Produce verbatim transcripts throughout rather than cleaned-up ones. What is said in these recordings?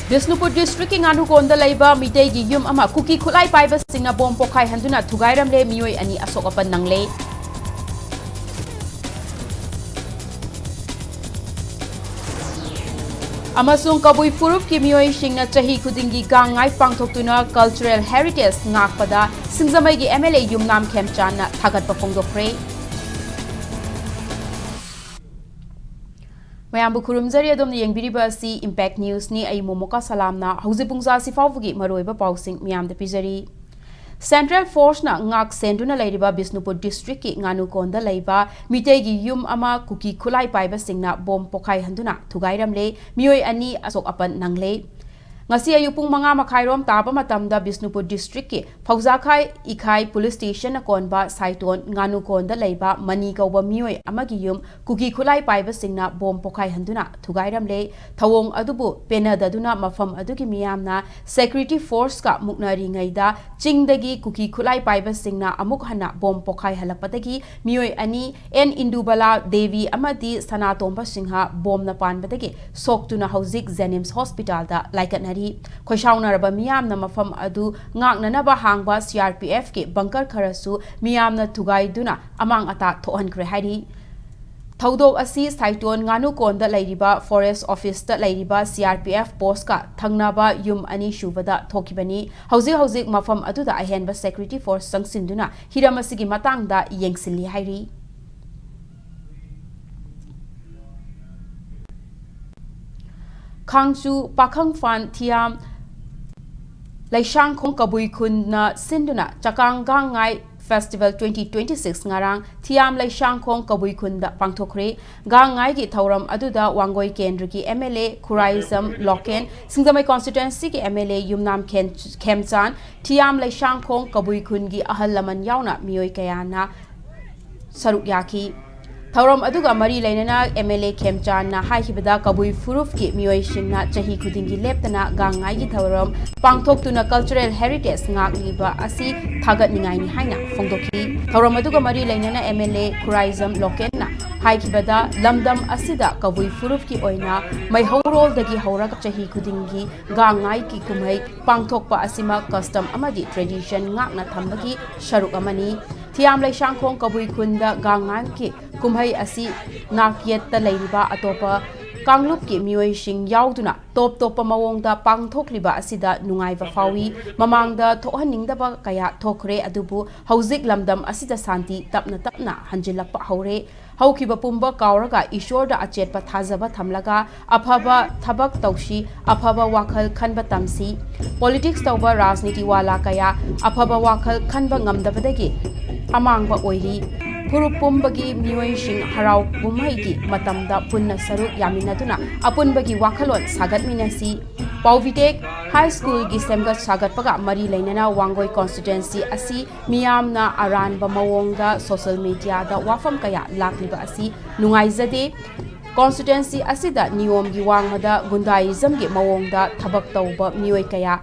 ꯕꯤꯁꯅꯨꯄꯨꯔ ꯗꯤꯁꯇ꯭ꯔꯤꯛꯀꯤ ꯉꯥꯅꯨꯀꯣꯟꯗ ꯂꯩꯕ ꯃꯤꯇꯩꯒꯤ ꯌꯨꯝ ꯑꯃ ꯀꯨꯀꯤ ꯈꯨꯠꯂꯥꯏ ꯄꯥꯏꯕꯁꯤꯡꯅ ꯕꯣꯝ ꯄꯣꯈꯥꯏꯍꯟꯗꯨꯅ ꯊꯨꯒꯥꯏꯔꯝꯂꯦ, ꯃꯤꯑꯣꯏ ꯑꯅꯤ ꯑꯁꯣꯛ ꯑꯄꯟ ꯅꯪꯂꯦ꯫ ꯑꯃꯁꯨꯡ ꯀꯕꯨꯏ ꯐꯨꯔꯨꯞꯀꯤ ꯃꯤꯑꯣꯏꯁꯤꯡꯅ ꯆꯍꯤ ꯈꯨꯗꯤꯡꯒꯤ ꯒꯥꯡ ꯉꯥꯏ ꯄꯥꯡꯊꯣꯛꯇꯨꯅ cultural heritage ꯉꯥꯛꯄꯗ ꯁꯤꯡꯖꯃꯩꯒꯤ M L A ꯌꯨꯝꯅꯥꯝ ꯈꯦꯝꯆꯥꯟꯅ ꯊꯥꯒꯠꯄ ꯐꯣꯡꯗꯣꯛꯈ꯭ꯔꯦ꯫ ꯃꯌꯥꯝꯕꯨ ꯈꯨꯔꯨꯝꯖꯔꯤ꯫ ꯑꯗꯣꯝꯅ ꯌꯦꯡꯕꯤꯔꯤꯕ ꯑꯁꯤ Impact Newsꯅꯤ꯫ ꯑꯩ ꯃꯣꯃꯣꯀꯥ ꯁꯂꯥꯝꯅ ꯍꯧꯖꯤꯛ ꯄꯨꯡ ꯖꯥꯁꯤ ꯐꯥꯎꯕꯒꯤ ꯃꯔꯨꯑꯣꯏꯕ ꯄꯥꯎꯁꯤꯡ ꯃꯤꯌꯥꯝꯗ ꯄꯤꯖꯔꯤ꯫ Central Forceꯅ ꯉꯥꯛ ꯁꯦꯟꯗꯨꯅ ꯂꯩꯔꯤꯕ ꯕꯤꯁꯅꯨꯄꯨꯔ ꯗꯤꯁꯇ꯭ꯔꯤꯛꯀꯤ ꯉꯥꯅꯨꯀꯣꯟꯗ ꯂꯩꯕ ꯃꯤꯇꯩꯒꯤ ꯌꯨꯝ ꯑꯃ ꯀꯨꯀꯤ ꯈꯨꯠꯂꯥꯏ ꯄꯥꯏꯕꯁꯤꯡꯅ ꯕꯣꯝ ꯄꯣꯈꯥꯏꯍꯟꯗꯨꯅ ꯊꯨꯒꯥꯏꯔꯝꯂꯦ꯫ ꯃꯤꯑꯣꯏ ꯑꯅꯤ ꯑꯁꯣꯛ ꯑꯄꯟ ꯅꯪꯂꯦ꯫ ꯉꯁꯤ ꯑꯌꯨꯛ ꯄꯨꯡ ꯃꯉꯥ ꯃꯈꯥꯏꯔꯣꯝ ꯇꯥꯕ ꯃꯇꯝꯗ ꯕꯤꯁꯅꯨꯄꯨꯔ ꯗꯤꯁꯇ꯭ꯔꯤꯛꯀꯤ ꯐꯧꯖꯥꯈꯥꯏ ꯏꯈꯥꯏ ꯄꯨꯂꯤꯁ ꯁ꯭ꯇꯦꯁꯟꯅ ꯀꯣꯟꯕ ꯁꯥꯏꯇꯣꯟ ꯉꯥꯅꯨꯀꯣꯟꯗ ꯂꯩꯕ ꯃꯅꯤ ꯀꯧꯕ ꯃꯤꯑꯣꯏ ꯑꯃꯒꯤ ꯌꯨꯝ ꯀꯨꯀꯤ ꯈꯨꯠꯂꯥꯏ ꯄꯥꯏꯕꯁꯤꯡꯅ ꯕꯣꯝ ꯄꯣꯈꯥꯏꯍꯟꯗꯨꯅ ꯊꯨꯒꯥꯏꯔꯝꯂꯦ꯫ ꯊꯧꯑꯣꯡ ꯑꯗꯨꯕꯨ ꯄꯦꯟꯅꯗꯗꯨꯅ ꯃꯐꯝ ꯑꯗꯨꯒꯤ ꯃꯤꯌꯥꯝꯅ security forceꯀ ꯃꯨꯛꯅꯔꯤꯉꯩꯗ ꯆꯤꯡꯗꯒꯤ ꯀꯨꯀꯤ ꯈꯨꯠꯂꯥꯏ ꯄꯥꯏꯕꯁꯤꯡꯅ ꯑꯃꯨꯛ ꯍꯟꯅ ꯕꯣꯝ ꯄꯣꯈꯥꯏꯍꯜꯂꯛꯄꯗꯒꯤ ꯃꯤꯑꯣꯏ ꯑꯅꯤ, ꯑꯦꯟ ꯏꯟꯗꯨꯕꯂꯥ ꯗꯦꯕꯤ ꯑꯃꯗꯤ ꯁꯅꯥꯇꯣꯝꯕ ꯁꯤꯡꯍ ꯕꯣꯝꯅ ꯄꯥꯟꯕꯗꯒꯤ ꯁꯣꯛꯇꯨꯅ ꯍꯧꯖꯤꯛ JNIMS ꯍꯣꯁꯄꯤꯇꯥꯜꯗ ꯂꯥꯏꯀꯠꯅꯔꯤ꯫ ꯈꯣꯏꯁꯥꯎꯅꯔꯕ ꯃꯤꯌꯥꯝꯅ ꯃꯐꯝ ꯑꯗꯨ ꯉꯥꯛꯅꯅꯕ ꯍꯥꯡꯕ CRPFꯀꯤ bunker ꯈꯔꯁꯨ ꯃꯤꯌꯥꯝꯅ ꯊꯨꯒꯥꯏꯗꯨꯅ ꯑꯃꯥꯡ ꯑꯇꯥ ꯊꯣꯛꯍꯟꯈ꯭ꯔꯦ ꯍꯥꯏꯔꯤ꯫ ꯊꯧꯗꯣꯛ ꯑꯁꯤ ꯁꯥꯏꯇꯣꯟ ꯉꯥꯅꯨꯀꯣꯟꯗ ꯂꯩꯔꯤꯕ forest officeꯇ ꯂꯩꯔꯤꯕ CRPF postꯀ ꯊꯪꯅꯕ ꯌꯨꯝ ꯑꯅꯤꯁꯨꯕꯗ ꯊꯣꯛꯈꯤꯕꯅꯤ꯫ ꯍꯧꯖꯤꯛ ꯍꯧꯖꯤꯛ ꯃꯐꯝ ꯑꯗꯨꯗ ꯑꯍꯦꯟꯕ security force ꯆꯪꯁꯤꯟꯗꯨꯅ ꯍꯤꯔꯝ ꯑꯁꯤꯒꯤ ꯃꯇꯥꯡꯗ ꯌꯦꯡꯁꯤꯜꯂꯤ ꯍꯥꯏꯔꯤ꯫ ꯈꯥꯡꯆꯨ ꯄꯥꯈꯪꯐꯥꯟ ꯊꯤꯌꯥꯝ ꯂꯩꯁꯥꯡꯈꯣꯡ ꯀꯕꯨꯏ ꯈꯨꯟꯅ ꯁꯤꯟꯗꯨꯅ ꯆꯀꯥꯡ ꯒꯥꯡꯉꯥꯏ festival twenty twenty six ꯉꯔꯥꯡ ꯊꯤꯌꯥꯝ ꯂꯩꯁꯥꯡꯈꯣꯡ ꯀꯕꯨꯏ ꯈꯨꯟꯗ ꯄꯥꯡꯊꯣꯛꯈ꯭ꯔꯦ꯫ ꯒꯥꯡꯉꯥꯏꯒꯤ ꯊꯧꯔꯝ ꯑꯗꯨꯗ ꯋꯥꯡꯒꯣꯏ ꯀꯦꯟꯗ꯭ꯔꯒꯤ MLA ꯈꯨꯔꯥꯏꯖꯝ ꯂꯣꯀꯦꯟ, ꯁꯤꯡꯖꯃꯩ constituencyꯒꯤ MLA ꯌꯨꯝꯅꯥꯝ ꯈꯦꯟ-, ꯈꯦꯝꯆꯥꯟ, ꯊꯤꯌꯥꯝ ꯂꯩꯁꯥꯡꯈꯣꯡ ꯀꯕꯨꯏ ꯈꯨꯟꯒꯤ ꯑꯍꯜ ꯂꯃꯟ ꯌꯥꯎꯅ ꯃꯤꯑꯣꯏ ꯀꯌꯥꯅ ꯁꯔꯨꯛ ꯌꯥꯈꯤ꯫ ꯊꯧꯔꯝ ꯑꯗꯨꯒ ꯃꯔꯤ ꯂꯩꯅꯅ MLA ꯈꯦꯝꯆꯥꯟꯅ ꯍꯥꯏꯈꯤꯕꯗ, ꯀꯕꯨꯏ ꯐꯨꯔꯨꯞꯀꯤ ꯃꯤꯑꯣꯏꯁꯤꯡꯅ ꯆꯍꯤ ꯈꯨꯗꯤꯡꯒꯤ ꯂꯦꯞꯇꯅ ꯒꯥꯡꯉꯥꯏꯒꯤ ꯊꯧꯔꯝ ꯄꯥꯡꯊꯣꯛꯇꯨꯅ cultural heritage ꯉꯥꯛꯂꯤꯕ ꯑꯁꯤ ꯊꯥꯒꯠꯅꯤꯡꯉꯥꯏꯅꯤ ꯍꯥꯏꯅ ꯐꯣꯡꯗꯣꯛꯈꯤ꯫ ꯊꯧꯔꯝ ꯑꯗꯨꯒ ꯃꯔꯤ ꯂꯩꯅꯅ MLA ꯈꯨꯔꯥꯏꯖꯝ ꯂꯣꯀꯦꯟꯅ ꯍꯥꯏꯈꯤꯕꯗ, ꯂꯝꯗꯝ ꯑꯁꯤꯗ ꯀꯕꯨꯏ ꯐꯨꯔꯨꯞꯀꯤ ꯑꯣꯏꯅ ꯃꯩꯍꯧꯔꯣꯜꯗꯒꯤ ꯍꯧꯔꯒ ꯆꯍꯤ ꯈꯨꯗꯤꯡꯒꯤ ꯒꯥꯡꯉꯥꯏꯒꯤ ꯀꯨꯝꯍꯩ ꯄꯥꯡꯊꯣꯛꯄ ꯑꯁꯤꯃꯛ custom ꯑꯃꯗꯤ tradition ꯉꯥꯛꯅ ꯊꯝꯕꯒꯤ ꯁꯔꯨꯛ ꯑꯃꯅꯤ꯫ ꯊꯤꯌꯥꯝ ꯂꯩꯁꯥꯡꯈꯣꯡ ꯀꯕꯨꯏ ꯈꯨꯟꯗ ꯒꯥꯡꯉꯥꯏꯒꯤ ꯀꯨꯝꯍꯩ ꯑꯁꯤ ꯅꯥꯛꯌꯦꯠꯇ ꯂꯩꯔꯤꯕ ꯑꯇꯣꯞꯄ ꯀꯥꯡꯂꯨꯞꯀꯤ ꯃꯤꯑꯣꯏꯁꯤꯡ ꯌꯥꯎꯗꯨꯅ ꯇꯣꯞ ꯇꯣꯞꯄ ꯃꯑꯣꯡꯗ ꯄꯥꯡꯊꯣꯛꯂꯤꯕ ꯑꯁꯤꯗ ꯅꯨꯡꯉꯥꯏꯕ ꯐꯥꯎꯏ꯫ ꯃꯃꯥꯡꯗ ꯊꯣꯛꯍꯟꯅꯤꯡꯗꯕ ꯀꯌꯥ ꯊꯣꯛꯈ꯭ꯔꯦ, ꯑꯗꯨꯕꯨ ꯍꯧꯖꯤꯛ ꯂꯝꯗꯝ ꯑꯁꯤꯗ ꯁꯥꯟꯇꯤ ꯇꯞꯅ ꯇꯞꯅ ꯍꯟꯖꯤꯜꯂꯛꯄ ꯍꯧꯔꯦ꯫ ꯍꯧꯈꯤꯕ ꯄꯨꯝꯕ ꯀꯥꯎꯔꯒ ꯏꯁꯣꯔꯗ ꯑꯆꯦꯠꯄ ꯊꯥꯖꯕ ꯊꯝꯂꯒ ꯑꯐꯕ ꯊꯕꯛ ꯇꯧꯁꯤ, ꯑꯐꯕ ꯋꯥꯈꯜ ꯈꯟꯕ ꯇꯝꯁꯤ꯫ Politics ꯇꯧꯕ ꯔꯥꯖꯅꯤꯇꯤ ꯋꯥꯂꯥ ꯀꯌꯥ ꯑꯐꯕ ꯋꯥꯈꯜ ꯈꯟꯕ ꯉꯝꯗꯕꯗꯒꯤ ꯑꯃꯥꯡꯕ ꯑꯣꯏꯔꯤ꯫ ꯐꯨꯔꯨꯞ ꯄꯨꯝꯕꯒꯤ ꯃꯤꯑꯣꯏꯁꯤꯡ ꯍꯔꯥꯎ ꯀꯨꯝꯍꯩꯒꯤ ꯃꯇꯝꯗ ꯄꯨꯟꯅ ꯁꯔꯨꯛ ꯌꯥꯃꯤꯟꯅꯗꯨꯅ ꯑꯄꯨꯟꯕꯒꯤ ꯋꯥꯈꯜꯂꯣꯟ ꯁꯥꯒꯠꯃꯤꯟꯅꯁꯤ꯫ ꯄꯥꯎꯕꯤꯇꯦꯛ ꯍꯥꯏ ꯁ꯭ꯀꯨꯜꯒꯤ ꯁꯦꯝꯒꯠ ꯁꯥꯒꯠꯄꯒ ꯃꯔꯤ ꯂꯩꯅꯅ ꯋꯥꯡꯒꯣꯏ constituency ꯑꯁꯤ ꯃꯤꯌꯥꯝꯅ ꯑꯔꯥꯟꯕ ꯃꯑꯣꯡꯗ social media ꯗ ꯋꯥꯐꯝ ꯀꯌꯥ ꯂꯥꯛꯂꯤꯕ ꯑꯁꯤ ꯅꯨꯡꯉꯥꯏꯖꯗꯦ꯫ Constituency ꯑꯁꯤꯗ ꯅꯤꯌꯣꯝꯒꯤ ꯋꯥꯡꯃꯗ ꯒꯨꯟꯗꯥꯏꯖꯝꯒꯤ ꯃꯑꯣꯡꯗ ꯊꯕꯛ ꯇꯧꯕ ꯃꯤꯑꯣꯏ ꯀꯌꯥ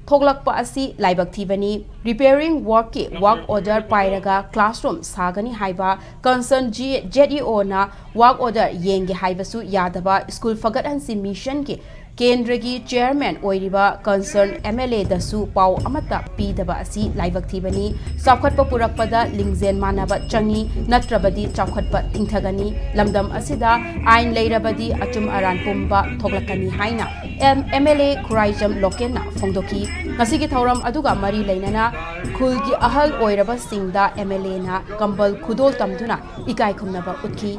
ꯊꯣꯛꯂꯛꯄ ꯑꯁꯤ ꯂꯥꯏꯕꯛ ꯊꯤꯕꯅꯤ꯫ Repairing work ꯀꯤ work order ꯄꯥꯏꯔꯒ classroom ꯁꯥꯒꯅꯤ ꯍꯥꯏꯕ concern G-, Z E O ꯅ work order ꯌꯦꯡꯒꯦ ꯍꯥꯏꯕꯁꯨ ꯌꯥꯗꯕ, ꯁ꯭ꯀꯨꯜ ꯐꯒꯠꯍꯟꯁꯤ mission ꯒꯤ ꯀꯦꯟꯗ꯭ꯔꯒꯤ chairman ꯑꯣꯏꯔꯤꯕ concern M L A ꯗꯁꯨ ꯄꯥꯎ ꯑꯃꯠꯇ ꯄꯤꯗꯕ ꯑꯁꯤ ꯂꯥꯏꯕꯛ ꯊꯤꯕꯅꯤ꯫ ꯆꯥꯎꯈꯠꯄ ꯄꯨꯔꯛꯄꯗ ꯂꯤꯡꯖꯦꯜ ꯃꯥꯟꯅꯕ ꯆꯪꯏ, ꯅꯠꯇ꯭ꯔꯕꯗꯤ ꯆꯥꯎꯈꯠꯄ ꯊꯤꯡꯊꯒꯅꯤ꯫ ꯂꯝꯗꯝ ꯑꯁꯤꯗ ꯑꯥꯏꯟ ꯂꯩꯔꯕꯗꯤ ꯑꯆꯨꯝ ꯑꯔꯥꯟ ꯄꯨꯝꯕ ꯊꯣꯛꯂꯛꯀꯅꯤ ꯍꯥꯏꯅ M-, M L A Khuraijam ꯂꯣꯀꯦꯟꯅ ꯐꯣꯡꯗꯣꯛꯈꯤ꯫ ꯉꯁꯤꯒꯤ ꯊꯧꯔꯝ ꯑꯗꯨꯒ ꯃꯔꯤ ꯂꯩꯅꯅ ꯈꯨꯜꯒꯤ ꯑꯍꯜ ꯑꯣꯏꯔꯕꯁꯤꯡꯗ M L A ꯅ ꯀꯝꯕꯜ ꯈꯨꯗꯣꯜ ꯇꯝꯗꯨꯅ ꯏꯀꯥꯏ ꯈꯨꯝꯅꯕ ꯎꯠꯈꯤ꯫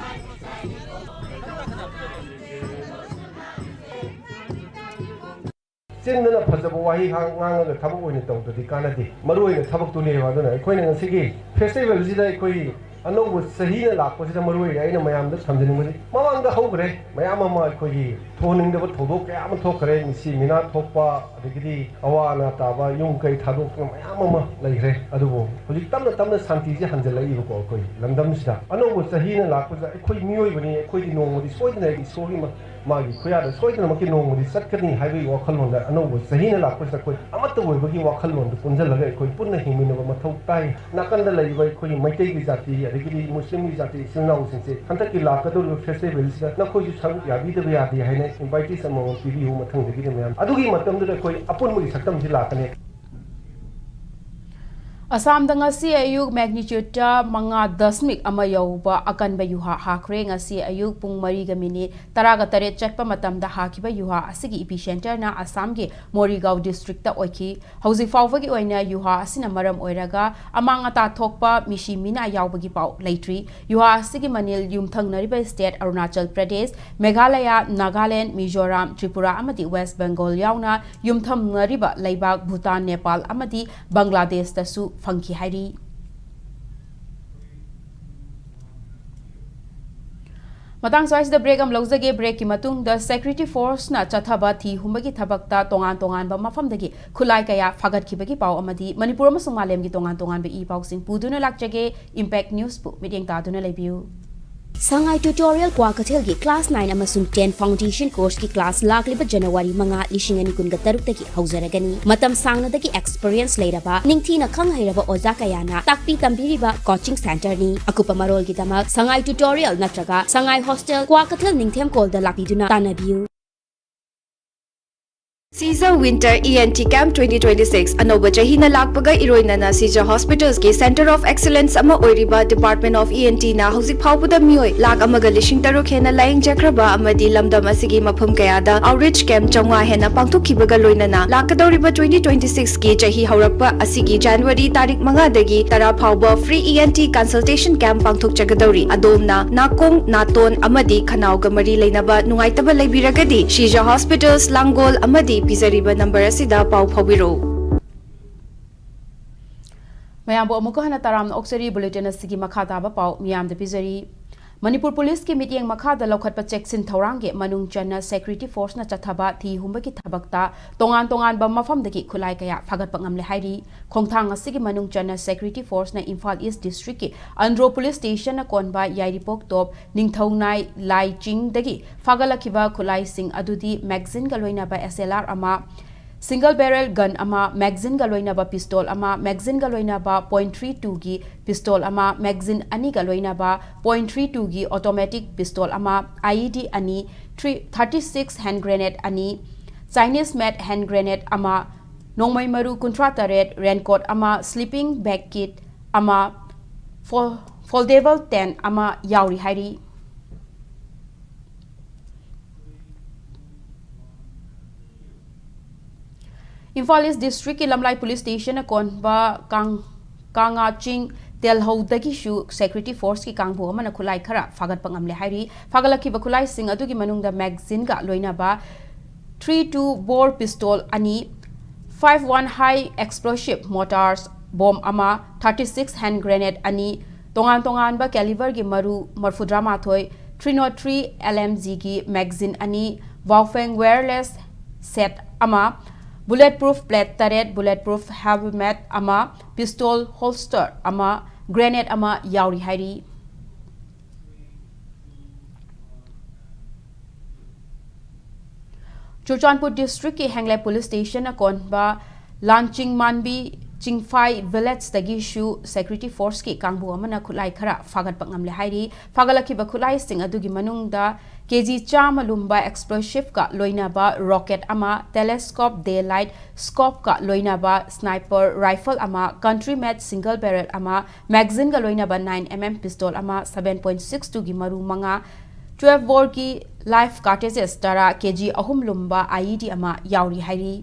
ꯆꯤꯟꯗꯅ ꯐꯖꯕ ꯋꯥꯍꯩ ꯉꯥꯡ-, ꯉꯥꯡꯉꯒ ꯊꯕꯛ ꯑꯣꯏꯅ ꯇꯧꯗ꯭ꯔꯗꯤ ꯀꯥꯟꯅꯗꯦ꯫ ꯃꯔꯨ ꯑꯣꯏꯅ ꯊꯕꯛꯇꯨꯅꯦꯕ꯫ ꯑꯗꯨꯅ ꯑꯩꯈꯣꯏꯅ ꯉꯁꯤꯒꯤ festival ꯁꯤꯗ ꯑꯩꯈꯣꯏ ꯑꯅꯧꯕ ꯆꯍꯤꯅ ꯂꯥꯛꯄꯁꯤꯗ ꯃꯔꯨ ꯑꯣꯏꯅ ꯑꯩꯅ ꯃꯌꯥꯝꯗ ꯊꯝꯖꯅꯤꯡꯕꯗꯤ, ꯃꯃꯥꯡꯗ ꯍꯧꯈ꯭ꯔꯦ, ꯃꯌꯥꯝ ꯑꯃ ꯑꯩꯈꯣꯏꯒꯤ ꯊꯣꯛꯍꯟꯅꯤꯡꯗꯕ ꯊꯧꯗꯣꯛ ꯀꯌꯥ ꯑꯃ ꯊꯣꯛꯈ꯭ꯔꯦ, ꯃꯤꯁꯤ ꯃꯤꯅꯥ ꯊꯣꯛꯄ, ꯑꯗꯒꯤꯗꯤ ꯑꯋꯥ ꯑꯅꯥ ꯇꯥꯕ, ꯌꯨꯝ ꯀꯩ ꯊꯥꯗꯣꯛꯇꯅ ꯃꯌꯥꯝ ꯑꯃ ꯂꯩꯈ꯭ꯔꯦ꯫ ꯑꯗꯨꯕꯨ ꯍꯧꯖꯤꯛ ꯇꯞꯅ ꯇꯞꯅ ꯁꯥꯟꯇꯤꯁꯦ ꯍꯟꯖꯤꯜꯂꯛꯏꯕꯀꯣ꯫ ꯑꯩꯈꯣꯏ ꯂꯝꯗꯝꯁꯤꯗ ꯑꯅꯧꯕ ꯆꯍꯤꯅ ꯂꯥꯛꯄꯁꯤꯗ ꯑꯩꯈꯣꯏ ꯃꯤꯑꯣꯏꯕꯅꯤ, ꯑꯩꯈꯣꯏꯗꯤ ꯅꯣꯡꯃꯗꯤ ꯁꯣꯏꯗꯅ ꯏꯁꯣꯔꯒꯤ ꯃ-, ꯃꯥꯒꯤ ꯈꯨꯌꯥꯗ ꯁꯣꯏꯗꯅꯃꯛꯀꯤ ꯅꯣꯡꯃꯗꯤ ꯆꯠꯀꯅꯤ ꯍꯥꯏꯕꯒꯤ ꯋꯥꯈꯜꯂꯣꯟꯗ ꯑꯅꯧꯕ ꯆꯍꯤꯅ ꯂꯥꯛꯄꯁꯤꯗ ꯑꯩꯈꯣꯏ ꯑꯃꯠꯇ ꯑꯣꯏꯕꯒꯤ ꯋꯥꯈꯜꯂꯣꯟꯗꯨ ꯄꯨꯟꯁꯤꯜꯂꯒ ꯑꯩꯈꯣꯏ ꯄꯨꯟꯅ ꯍꯤꯡꯃꯤꯟꯅꯕ ꯃꯊꯧ ꯇꯥꯏ꯫ ꯅꯥꯀꯟꯗ ꯂꯩꯔꯤꯕ ꯑꯩꯈꯣꯏꯒꯤ ꯃꯩꯇꯩꯒꯤ ꯖꯥꯇꯤ, ꯑꯗꯒꯤꯗꯤ ꯃꯨꯁꯂꯤꯝꯒꯤ ꯖꯥꯇꯤ ꯏꯆꯤꯜ ꯏꯅꯥꯎꯁꯤꯡꯁꯦ ꯍꯟꯗꯛꯀꯤ ꯂꯥꯛꯀꯗꯧꯔꯤꯕ festivalꯁꯤꯗ ꯅꯈꯣꯏꯁꯨ ꯁꯔꯨꯛ ꯌꯥꯕꯤꯗꯕ ꯌꯥꯗꯦ ꯍꯥꯏꯅ invitation ꯑꯃꯃꯝ ꯄꯤꯕꯤꯌꯨ꯫ ꯃꯊꯪꯗꯒꯤꯗꯤ ꯃꯌꯥꯝ ꯑꯗꯨꯒꯤ ꯃꯇꯝꯗꯨꯗ ꯑꯩꯈꯣꯏ ꯑꯄꯨꯟꯕꯒꯤ ꯁꯛꯇꯝꯁꯤ ꯂꯥꯛꯀꯅꯤ꯫ ꯑꯁꯥꯝꯗ ꯉꯁꯤ ꯑꯌꯨꯛ magnitudeꯇ ꯃꯉꯥ ꯗꯁꯃꯤꯛ ꯑꯃ ꯌꯧꯕ ꯑꯀꯟꯕ ꯌꯨꯍꯥ ꯍꯥꯈ꯭ꯔꯦ꯫ ꯉꯁꯤ ꯑꯌꯨꯛ ꯄꯨꯡ ꯃꯔꯤꯒ ꯃꯤꯅꯤꯠ ꯇꯔꯥꯒ ꯇꯔꯦꯠ ꯆꯠꯄ ꯃꯇꯝꯗ ꯍꯥꯈꯤꯕ ꯌꯨꯍꯥ ꯑꯁꯤꯒꯤ epicenterꯅ ꯑꯁꯥꯝꯒꯤ ꯃꯣꯔꯤꯒꯥꯎ districtꯇ ꯑꯣꯏꯈꯤ꯫ ꯍꯧꯖꯤꯛ ꯐꯥꯎꯕꯒꯤ ꯑꯣꯏꯅ ꯌꯨꯍꯥ ꯑꯁꯤꯅ ꯃꯔꯝ ꯑꯣꯏꯔꯒ ꯑꯃꯥꯡ ꯑꯇꯥ ꯊꯣꯛꯄ ꯃꯤꯁꯤ ꯃꯤꯅꯥ ꯌꯥꯎꯕꯒꯤ ꯄꯥꯎ ꯂꯩꯇ꯭ꯔꯤ꯫ ꯌꯨꯍꯥ ꯑꯁꯤꯒꯤ ꯃꯅꯤꯜ ꯌꯨꯝꯊꯪꯅꯔꯤꯕ state ꯑꯔꯨꯅꯥꯆꯜ ꯄ꯭ꯔꯗꯦꯁ, ꯃꯦꯘꯥꯂꯌꯥ, ꯅꯥꯒꯥꯂꯦꯟ, ꯃꯤꯖꯣꯔꯥꯝ, ꯇ꯭ꯔꯤꯄꯨꯔꯥ ꯑꯃꯗꯤ ꯋꯦꯁ ꯕꯦꯡꯒꯣꯜ ꯌꯥꯎꯅ ꯌꯨꯝꯊꯪꯅꯔꯤꯕ ꯂꯩꯕꯥꯛ ꯚꯨꯇꯥꯟ, ꯅꯦꯄꯥꯜ ꯑꯃꯗꯤ ꯕꯪꯒ꯭ꯂꯥꯗꯦꯁꯇꯁꯨ ꯐꯪꯈꯤ ꯍꯥꯏꯔꯤ꯫ ꯃꯇꯥꯡ ꯁ꯭ꯋꯥꯏꯁꯤꯗ break ꯑꯃ ꯂꯧꯖꯒꯦ꯫ Breakꯀꯤ ꯃꯇꯨꯡꯗ security forceꯅ ꯆꯠꯊꯕ ꯊꯤ ꯍꯨꯝꯕꯒꯤ ꯊꯕꯛꯇ ꯇꯣꯉꯥꯟ ꯇꯣꯉꯥꯟꯕ ꯃꯐꯝꯗꯒꯤ ꯈꯨꯠꯂꯥꯏ ꯀꯌꯥ ꯐꯥꯒꯠꯈꯤꯕꯒꯤ ꯄꯥꯎ ꯑꯃꯗꯤ ꯃꯅꯤꯄꯨꯔ ꯑꯃꯁꯨꯡ ꯃꯥꯂꯦꯝꯒꯤ ꯇꯣꯉꯥꯟ ꯇꯣꯉꯥꯟꯕ ꯏ ꯄꯥꯎꯁꯤꯡ ꯄꯨꯗꯨꯅ ꯂꯥꯛꯆꯒꯦ꯫ Impact Newsꯄꯨ ꯃꯤꯠꯌꯦꯡ ꯇꯥꯗꯨꯅ ꯂꯩꯕꯤꯌꯨ꯫ ꯁꯉꯥꯏ Tutorial ꯀ꯭ꯋꯥꯀꯩꯊꯦꯜꯒꯤ class nine ꯑꯃꯁꯨꯡ ten foundation courseꯀꯤ class ꯂꯥꯛꯂꯤꯕ January ꯃꯉꯥ, ꯂꯤꯁꯤꯡ ꯑꯅꯤ ꯀꯨꯟꯒ ꯇꯔꯨꯛꯇꯒꯤ ꯍꯧꯖꯔꯒꯅꯤ꯫ ꯃꯇꯝ ꯁꯥꯡꯅꯗꯒꯤ experience ꯂꯩꯔꯕ, ꯅꯤꯡꯊꯤꯅ ꯈꯪ ꯍꯩꯔꯕ ꯑꯣꯖꯥ ꯀꯌꯥꯅ ꯇꯥꯛꯄꯤ ꯇꯝꯕꯤꯔꯤꯕ coaching centreꯅꯤ꯫ ꯑꯀꯨꯞꯄ ꯃꯔꯣꯜꯒꯤꯗꯃꯛ ꯁꯉꯥꯏ Tutorial ꯅꯠꯇ꯭ꯔꯒ ꯁꯉꯥꯏ Hostel, Kwakeithel, ꯅꯤꯡꯊꯦꯝꯀꯣꯜꯗ ꯂꯥꯛꯄꯤꯗꯨꯅ ꯇꯥꯟꯅꯕꯤꯌꯨ꯫ Seizure Winter E N T Camp twenty twenty-six꯫ ꯑꯅꯧꯕ ꯆꯍꯤꯅ ꯂꯥꯛꯄꯒ ꯏꯔꯣꯏꯅꯅ Seizure Hospitalsꯀꯤ Centre of Excellence ꯑꯃ ꯑꯣꯏꯔꯤꯕ Department of E N Tꯅ ꯍꯧꯖꯤꯛ ꯐꯥꯎꯕꯗ ꯃꯤꯑꯣꯏ ꯂꯥꯈ ꯑꯃꯒ ꯂꯤꯁꯤꯡ ꯇꯔꯨꯛ ꯍꯦꯟꯅ ꯂꯥꯌꯦꯡꯖꯈ꯭ꯔꯕ ꯑꯃꯗꯤ ꯂꯝꯗꯝ ꯑꯁꯤꯒꯤ ꯃꯐꯝ ꯀꯌꯥꯗ outreach camp ꯆꯥꯝꯃꯉꯥ ꯍꯦꯟꯅ ꯄꯥꯡꯊꯣꯛꯈꯤꯕꯒ ꯂꯣꯏꯅꯅ ꯂꯥꯛꯀꯗꯧꯔꯤꯕ twenty twenty-sixꯀꯤ ꯆꯍꯤ ꯍꯧꯔꯛꯄ ꯑꯁꯤꯒꯤ January ꯇꯥꯔꯤꯛ ꯃꯉꯥꯗꯒꯤ ꯇꯔꯥ ꯐꯥꯎꯕ free E N T consultation camp ꯄꯥꯡꯊꯣꯛꯆꯒꯗꯧꯔꯤ꯫ ꯑꯗꯣꯝꯅ ꯅꯥꯀꯣꯡ, ꯅꯥꯇꯣꯟ ꯑꯃꯗꯤ ꯈꯅꯥꯎꯒ ꯃꯔꯤ ꯂꯩꯅꯕ ꯅꯨꯡꯉꯥꯏꯇꯕ ꯂꯩꯕꯤꯔꯒꯗꯤ Seizure Hospitals, ꯂꯥꯡꯒꯣꯜ ꯑꯃꯗꯤ ꯄꯤꯖꯔꯤꯕ number ꯑꯁꯤꯗ ꯄꯥꯎ ꯐꯥꯎꯕꯤꯔꯛꯎ꯫ ꯃꯌꯥꯝꯕꯨ ꯑꯃꯨꯛꯀ ꯍꯟꯅ ꯇꯔꯥꯝꯅ ꯑꯣꯛꯆꯔꯤ꯫ Bulletin ꯑꯁꯤꯒꯤ ꯃꯈꯥ ꯇꯥꯕ ꯄꯥꯎ ꯃꯤꯌꯥꯝꯗ ꯄꯤꯖꯔꯤ꯫ ꯃꯅꯤꯄꯨꯔ ꯄꯨꯂꯤꯁꯀꯤ ꯃꯤꯠꯌꯦꯡ ꯃꯈꯥꯗ ꯂꯧꯈꯠꯄ ꯆꯦꯛꯁꯤꯟ ꯊꯧꯔꯥꯡꯒꯤ ꯃꯅꯨꯡ ꯆꯟꯅ ꯁꯦꯀ꯭ꯌꯨꯔꯤꯇꯤ ꯐꯣꯔꯁꯅ ꯆꯠꯊꯕ ꯊꯤ ꯍꯨꯝꯕꯒꯤ ꯊꯕꯛꯇ ꯇꯣꯉꯥꯟ ꯇꯣꯉꯥꯟꯕ ꯃꯐꯝꯗꯒꯤ ꯈꯨꯠꯂꯥꯏ ꯀꯌꯥ ꯐꯥꯒꯠꯄ ꯉꯝꯂꯦ ꯍꯥꯏꯔꯤ꯫ ꯈꯣꯡꯊꯥꯡ ꯑꯁꯤꯒꯤ ꯃꯅꯨꯡ ꯆꯟꯅ ꯁꯦꯀ꯭ꯌꯨꯔꯤꯇꯤ ꯐꯣꯔꯁꯅ ꯏꯝꯐꯥꯜ ꯏꯁ ꯗꯤꯁꯇ꯭ꯔꯤꯛꯀꯤ ꯑꯟꯗ꯭ꯔꯣ ꯄꯨꯂꯤꯁ ꯁ꯭ꯇꯦꯁꯟꯅ ꯀꯣꯟꯕ ꯌꯥꯏꯔꯤꯄꯣꯛ ꯇꯣꯞ ꯅꯤꯡꯊꯧꯅꯥꯏ ꯂꯥꯏ ꯆꯤꯡꯗꯒꯤ ꯐꯥꯒꯠꯂꯛꯈꯤꯕ ꯈꯨꯠꯂꯥꯏꯁꯤꯡ ꯑꯗꯨꯗꯤ ꯃꯦꯒꯖꯤꯟꯒ ꯂꯣꯏꯅꯕ ꯑꯦꯁ ꯑꯦꯜ ꯑꯥꯔ ꯑꯃ, ꯁꯤꯡꯒꯜ ꯕꯦꯔꯦꯜ ꯒꯟ ꯑꯃ, ꯃꯦꯒꯖꯤꯟꯒ ꯂꯣꯏꯅꯕ ꯄꯤꯁꯇꯣꯜ ꯑꯃ, ꯃꯦꯒꯖꯤꯟꯒ ꯂꯣꯏꯅꯕ ꯄꯣꯏꯟ ꯊ꯭ꯔꯤ ꯇꯨꯒꯤ ꯄꯤꯁꯇꯣꯜ ꯑꯃ, ꯃꯦꯒꯖꯤꯟ ꯑꯅꯤꯒ ꯂꯣꯏꯅꯕ ꯄꯣꯏꯟ ꯊ꯭ꯔꯤ ꯇꯨꯒꯤ ꯑꯣꯇꯣꯃꯦꯇꯤꯛ ꯄꯤꯁꯇꯣꯜ ꯑꯃ, ꯑꯥꯏ ꯏ ꯗꯤ ꯑꯅꯤ, three thirty six hand grenade ꯑꯅꯤ, ꯆꯥꯏꯅꯤꯁ ꯃꯦꯗ ꯍꯦꯟ ꯒ꯭ꯔꯦꯅꯦꯗ ꯑꯃ, ꯅꯣꯡꯃꯩ ꯃꯔꯨ ꯀꯨꯟꯊ꯭ꯔꯥ ꯇꯔꯦꯠ, ꯔꯦꯟꯀꯣꯠ ꯑꯃ, ꯁ꯭ꯂꯤꯄꯤꯡ ꯕꯦꯒ ꯀꯤꯠ ꯑꯃ, ꯐꯣ-, ꯐꯣꯜꯗꯦꯕꯜ ꯇꯦꯟ ꯑꯃ ꯌꯥꯎꯔꯤ ꯍꯥꯏꯔꯤ꯫ ꯏꯝꯐꯥꯜ ꯏꯁ ꯗꯤꯁꯇ꯭ꯔꯤꯛꯀꯤ ꯂꯝꯂꯥꯏ ꯄꯨꯂꯤꯁ ꯁ꯭ꯇꯦꯁꯟꯅ ꯀꯣꯟꯕ ꯀꯥꯡ-, ꯀꯥꯉꯥ ꯆꯤꯡ ꯇꯦꯜꯍꯧꯗꯒꯤꯁꯨ ꯁꯦꯀ꯭ꯌꯨꯔꯤꯇꯤ ꯐꯣꯔꯁꯀꯤ ꯀꯥꯡꯕꯨ ꯑꯃꯅ ꯈꯨꯠꯂꯥꯏ ꯈꯔ ꯐꯥꯒꯠꯄ ꯉꯝꯂꯦ ꯍꯥꯏꯔꯤ꯫ ꯐꯥꯒꯠꯂꯛꯈꯤꯕ ꯈꯨꯠꯂꯥꯏꯁꯤꯡ ꯑꯗꯨꯒꯤ ꯃꯅꯨꯡꯗ ꯃꯦꯒꯖꯤꯟꯒ ꯂꯣꯏꯅꯕ ꯊ꯭ꯔꯤ ꯇꯨ ꯕꯣꯔ ꯄꯤꯁꯇꯣꯜ ꯑꯅꯤ, five one high explosive mortars bomb ꯑꯃ, ꯊꯥꯔꯇꯤ ꯁꯤꯛꯁ ꯍꯦꯟ ꯒ꯭ꯔꯦꯅꯦꯗ ꯑꯅꯤ, ꯇꯣꯉꯥꯟ ꯇꯣꯉꯥꯟꯕ ꯀꯦꯂꯤꯕꯔꯒꯤ ꯃꯔꯨ ꯃꯔꯐꯨꯇꯔꯥ ꯃꯥꯊꯣꯏ, three not three L M ꯖꯤꯒꯤ ꯃꯦꯒꯖꯤꯟ ꯑꯅꯤ, ꯕꯥꯎꯐꯦꯡ ꯋꯦꯌꯔꯂꯦꯁ ꯁꯦꯠ ꯑꯃ, ꯕꯨꯂꯦꯠ ꯄ꯭ꯔꯨꯐ ꯄ꯭ꯂꯦꯠ ꯇꯔꯦꯠ, ꯕꯨꯂꯦꯠ ꯄ꯭ꯔꯨꯐ ꯍꯦꯜꯃꯦꯠ ꯑꯃ, ꯄꯤꯁꯇꯣꯜ ꯍꯣꯜꯁꯇꯔ ꯑꯃ, ꯒ꯭ꯔꯦꯅꯦꯗ ꯑꯃ ꯌꯥꯎꯔꯤ ꯍꯥꯏꯔꯤ꯫ ꯆꯨꯔꯆꯥꯟꯄꯨꯔ ꯗꯤꯁꯇ꯭ꯔꯤꯛꯀꯤ ꯍꯦꯡꯂꯦ ꯄꯨꯂꯤꯁ ꯁ꯭ꯇꯦꯁꯟꯅ ꯀꯣꯟꯕ ꯂꯥꯟꯆꯤꯡ ꯃꯥꯟꯕꯤ ꯆꯤꯡꯐꯥꯏ ꯚꯤꯂꯦꯖꯇꯒꯤꯁꯨ ꯁꯦꯀ꯭ꯌꯨꯔꯤꯇꯤ ꯐꯣꯔꯁꯀꯤ ꯀꯥꯡꯕꯨ ꯑꯃꯅ ꯈꯨꯠꯂꯥꯏ ꯈꯔ ꯐꯥꯒꯠꯄ ꯉꯝꯂꯦ ꯍꯥꯏꯔꯤ꯫ ꯐꯥꯒꯠꯂꯛꯈꯤꯕ ꯈꯨꯠꯂꯥꯏꯁꯤꯡ ꯑꯗꯨꯒꯤ ꯃꯅꯨꯡꯗ ꯀꯦ ꯖꯤ ꯆꯥꯝꯃ ꯂꯨꯝꯕ ꯑꯦꯛꯁꯄ꯭ꯂꯣꯁꯤꯞꯀ ꯂꯣꯏꯅꯕ ꯔꯣꯀꯦꯠ ꯑꯃ, ꯇꯦꯂꯦꯁꯀꯣꯞ, ꯗꯦ ꯂꯥꯏꯠ ꯁ꯭ꯀꯣꯞꯀ ꯂꯣꯏꯅꯕ ꯁ꯭ꯅꯥꯏꯄꯔ ꯔꯥꯏꯐꯜ ꯑꯃ, ꯀꯟꯇ꯭ꯔꯤ ꯃꯦꯗ ꯁꯤꯡꯒꯜ ꯕꯦꯔꯦꯜ ꯑꯃ, ꯃꯦꯒꯖꯤꯟꯒ ꯂꯣꯏꯅꯕ ꯅꯥꯏꯟ ꯑꯦꯝ ꯑꯦꯝ ꯄꯤꯁꯇꯣꯜ ꯑꯃ, ꯁꯚꯦꯟ ꯄꯣꯏꯟ ꯁꯤꯛꯁ ꯇꯨꯒꯤ ꯃꯔꯨ ꯃꯉꯥ, ꯇ꯭ꯋꯦꯜꯐ ꯕꯣꯔꯒꯤ ꯂꯥꯏꯐ ꯀꯥꯔꯇ꯭ꯔꯤꯖꯦꯁ ꯇꯔꯥ, ꯀꯦ ꯖꯤ ꯑꯍꯨꯝ ꯂꯨꯝꯕ ꯑꯥꯏ ꯏ ꯗꯤ ꯑꯃ ꯌꯥꯎꯔꯤ ꯍꯥꯏꯔꯤ꯫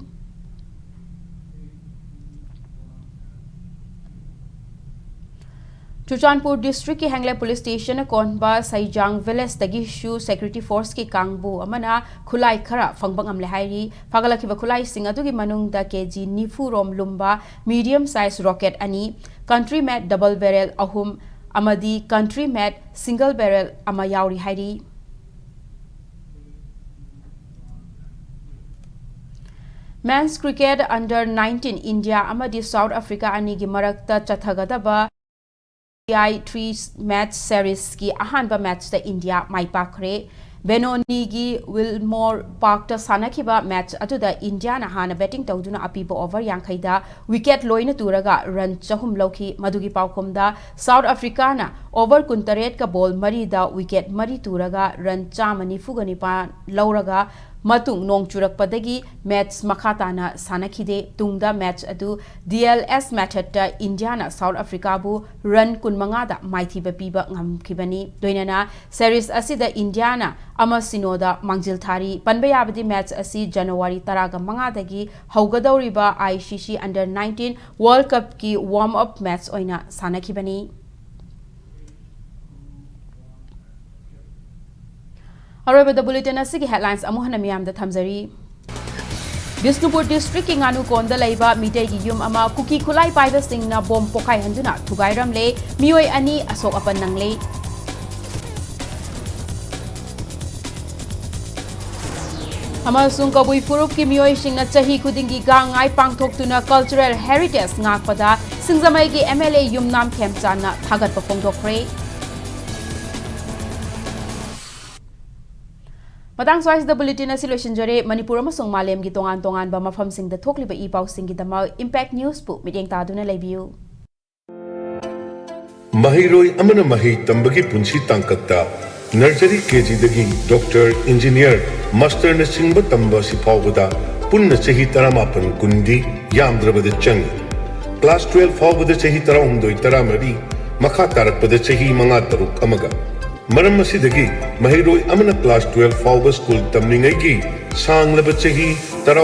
ꯆꯨꯔꯆꯥꯟꯄꯨꯔ ꯗꯤꯁꯇ꯭ꯔꯤꯛꯀꯤ ꯍꯦꯡꯂꯦ ꯄꯨꯂꯤꯁ ꯁ꯭ꯇꯦꯁꯟꯅ ꯀꯣꯟꯕ ꯁꯩꯖꯥꯡ ꯚꯤꯂꯦꯖꯇꯒꯤꯁꯨ ꯁꯦꯀ꯭ꯌꯨꯔꯤꯇꯤ ꯐꯣꯔꯁꯀꯤ ꯀꯥꯡꯕꯨ ꯑꯃꯅ ꯈꯨꯠꯂꯥꯏ ꯈꯔ ꯐꯪꯕ ꯉꯝꯂꯦ ꯍꯥꯏꯔꯤ꯫ ꯐꯥꯒꯠꯂꯛꯈꯤꯕ ꯈꯨꯠꯂꯥꯏꯁꯤꯡ ꯑꯗꯨꯒꯤ ꯃꯅꯨꯡꯗ ꯀꯦ ꯖꯤ ꯅꯤꯐꯨ ꯔꯣꯝ ꯂꯨꯝꯕ ꯃꯤꯗꯤꯌꯝ ꯁꯥꯏꯖ ꯔꯣꯀꯦꯠ ꯑꯅꯤ, ꯀꯟꯇ꯭ꯔꯤ ꯃꯦꯗ ꯗꯕꯜ ꯕꯦꯔꯦꯜ ꯑꯍꯨꯝ, ꯑꯃꯗꯤ country made single barrel ꯑꯃ ꯌꯥꯎꯔꯤ ꯍꯥꯏꯔꯤ꯫ Men's cricket under nineteen India ꯑꯃꯗꯤ South Africa ꯑꯅꯤꯒꯤ ꯃꯔꯛꯇ ꯆꯠꯊꯒꯗꯕ ꯇꯤ ꯊ꯭ꯔꯤ match seriesꯀꯤ ꯑꯍꯥꯟꯕ matchꯇ ꯏꯟꯗꯤꯌꯥ ꯃꯥꯏ ꯄꯥꯛꯈ꯭ꯔꯦ꯫ ꯕꯦꯅꯣꯅꯤꯒꯤ ꯋꯤꯜꯃꯣꯔ ꯄꯥꯔꯛꯇ ꯁꯥꯟꯅꯈꯤꯕ match ꯑꯗꯨꯗ ꯏꯟꯗꯤꯌꯥꯅ ꯍꯥꯟꯅ batting ꯇꯧꯗꯨꯅ ꯑꯄꯤꯕ over ꯌꯥꯡꯈꯩꯗ wicket ꯂꯣꯏꯅ ꯇꯨꯔꯒ run ꯆꯍꯨꯝ ꯂꯧꯈꯤ꯫ ꯃꯗꯨꯒꯤ ꯄꯥꯎꯈꯨꯝꯗ South Africaꯅ over ꯀꯨꯟꯇꯔꯦꯠꯀ ball ꯃꯔꯤꯗ wicket ꯃꯔꯤ ꯇꯨꯔꯒ run ꯆꯥꯝꯃ ꯅꯤꯐꯨꯒ ꯅꯤꯄꯥꯟ ꯂꯧꯔꯒ ꯃꯇꯨꯡ ꯅꯣꯡ ꯆꯨꯔꯛꯄꯗꯒꯤ match ꯃꯈꯥ ꯇꯥꯅ ꯁꯥꯟꯅꯈꯤꯗꯦ꯫ ꯇꯨꯡꯗ match ꯑꯗꯨ D L S methodꯇ ꯏꯟꯗꯤꯌꯥꯅ South Africaꯕꯨ run ꯀꯨꯟꯃꯉꯥꯗ ꯃꯥꯏꯊꯤꯕ ꯄꯤꯕ ꯉꯝꯈꯤꯕꯅꯤ꯫ ꯂꯣꯏꯅꯅ series ꯑꯁꯤꯗ ꯏꯟꯗꯤꯌꯥꯅ ꯑꯃ ꯁꯤꯅꯣꯗ ꯃꯥꯡꯖꯤꯜ ꯊꯥꯔꯤ꯫ ꯄꯟꯕ ꯌꯥꯕꯗꯤ match ꯑꯁꯤ ꯖꯅꯋꯥꯔꯤ ꯇꯔꯥꯒ ꯃꯉꯥꯗꯒꯤ ꯍꯧꯒꯗꯧꯔꯤꯕ I C C under nineteen World Cupꯀꯤ warm up match ꯑꯣꯏꯅ ꯁꯥꯟꯅꯈꯤꯕꯅꯤ꯫ ꯑꯔꯣꯏꯕꯗ bulletin ꯑꯁꯤꯒꯤ headlines ꯑꯃꯨꯛ ꯍꯟꯅ ꯃꯤꯌꯥꯝꯗ ꯊꯝꯖꯔꯤ꯫ ꯕꯤꯁꯅꯨꯄꯨꯔ districtꯀꯤ ꯉꯥꯅꯨꯀꯣꯟꯗ ꯂꯩꯕ ꯃꯤꯇꯩꯒꯤ ꯌꯨꯝ ꯑꯃ ꯀꯨꯀꯤ ꯈꯨꯠꯂꯥꯏ ꯄꯥꯏꯕꯁꯤꯡꯅ bomb ꯄꯣꯈꯥꯏꯍꯟꯗꯨꯅ ꯊꯨꯒꯥꯏꯔꯝꯂꯦ꯫ ꯃꯤꯑꯣꯏ ꯑꯅꯤ ꯑꯁꯣꯛ ꯑꯄꯟ ꯅꯪꯂꯦ꯫ ꯑꯃꯁꯨꯡ ꯀꯕꯨꯏ ꯐꯨꯔꯨꯞꯀꯤ ꯃꯤꯑꯣꯏꯁꯤꯡꯅ ꯆꯍꯤ ꯈꯨꯗꯤꯡꯒꯤ ꯒꯥꯡ ꯉꯥꯏ ꯄꯥꯡꯊꯣꯛꯇꯨꯅ cultural heritage ꯉꯥꯛꯄꯗ ꯁꯤꯡꯖꯃꯩꯒꯤ M L A ꯌꯨꯝꯅꯥꯝ ꯈꯦꯝꯆꯥꯟꯅ ꯊꯥꯒꯠꯄ ꯐꯣꯡꯗꯣꯛꯈ꯭ꯔꯦ꯫ ꯃꯇꯥꯡ ꯁ꯭ꯋꯥꯏꯁꯤꯗ bulletin ꯑꯁꯤ ꯂꯣꯏꯁꯤꯟꯖꯔꯦ꯫ ꯃꯅꯤꯄꯨꯔ ꯑꯃꯁꯨꯡ ꯃꯥꯂꯦꯝꯒꯤ ꯇꯣꯉꯥꯟ ꯇꯣꯉꯥꯟꯕ ꯃꯐꯝꯁꯤꯡꯗ ꯊꯣꯛꯂꯤꯕ ꯏ ꯄꯥꯎꯁꯤꯡꯒꯤꯗꯃꯛ Impact Newsꯄꯨ ꯃꯤꯠꯌꯦꯡ ꯇꯥꯗꯨꯅ ꯂꯩꯕꯤꯌꯨ꯫ ꯃꯍꯩꯔꯣꯏ ꯑꯃꯅ ꯃꯍꯩ ꯇꯝꯕꯒꯤ ꯄꯨꯟꯁꯤ ꯇꯥꯡꯀꯛꯇ nursery K Gꯗꯒꯤ doctor, engineer, masterꯅꯆꯤꯡꯕ ꯇꯝꯕ ꯑꯁꯤ ꯐꯥꯎꯕꯗ ꯄꯨꯟꯅ ꯆꯍꯤ ꯇꯔꯥꯃꯥꯄꯟ ꯀꯨꯟꯗꯤ ꯌꯥꯝꯗ꯭ꯔꯕꯗ ꯆꯪꯏ꯫ Class twelve ꯐꯥꯎꯕꯗ ꯆꯍꯤ ꯇꯔꯥꯍꯨꯝꯗꯣꯏ ꯇꯔꯥꯃꯔꯤ, ꯃꯈꯥ ꯇꯥꯔꯛꯄꯗ ꯆꯍꯤ ꯃꯉꯥ ꯇꯔꯨꯛ ꯑꯃꯒ꯫ ꯃꯔꯝ ꯑꯁꯤꯗꯒꯤ ꯃꯍꯩꯔꯣꯏ ꯑꯃꯅ class twelve ꯐꯥꯎꯕ school ꯇꯝꯂꯤꯉꯩꯒꯤ ꯁꯥꯡꯂꯕ ꯆꯍꯤ ꯇꯔꯥ